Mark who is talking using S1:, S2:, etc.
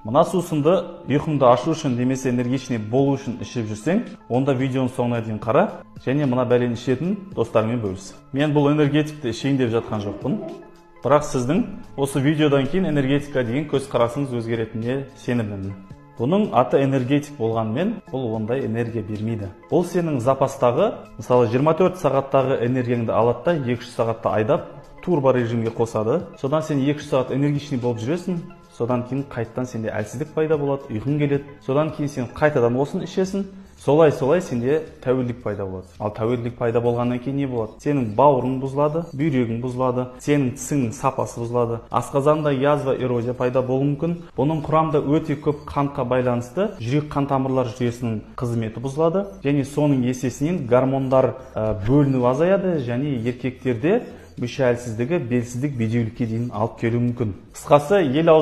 S1: Мына сусынды ұйқыңды ашу үшін немесе энергичный болу үшін ішіп жүрсең, онда видеоның соңына дейін қара және мына бәлені ішетін достарыңмен бөліс. Мен бұл энергетикті ішейін деп жатқан жоқпын, бірақ сіздің осы видеодан кейін энергетика деген көзқарасыңыз өзгеретініне сенімдімін. Бұның аты энергетик болғанымен, бұл ондай энергия бермейді. Бұл сенің запастағы, мысалы, 24 сағаттағы энергияңды алады да, 2-3 сағатта айдап, турбо режимге қосады. Содан сен 2-3 сағат энергичный болып жүресің, содан кейін қайтадан сенде әлсіздік пайда болады, ұйқың келеді. Содан кейін сен қайтадан осыны ішесің. Солай-солай сенде тәуелділік пайда болады. Ал тәуелділік пайда болғаннан кейін не болады? Сенің бауырың бұзылады, бүйрегің бұзылады, сенің тісіңнің сапасы бұзылады. Асқазанда язва, эрозия пайда болуы мүмкін. Бұның құрамында өте көп қантқа байланысты жүрек қан тамырлар жүйесінің қызметі бұзылады және соның есесінен гормондар бөліну азаяды және еркектерде мүше әлсіздігі, белсіздік, бедеулікке дейін алып келуі мүмкін. Қысқасы, ел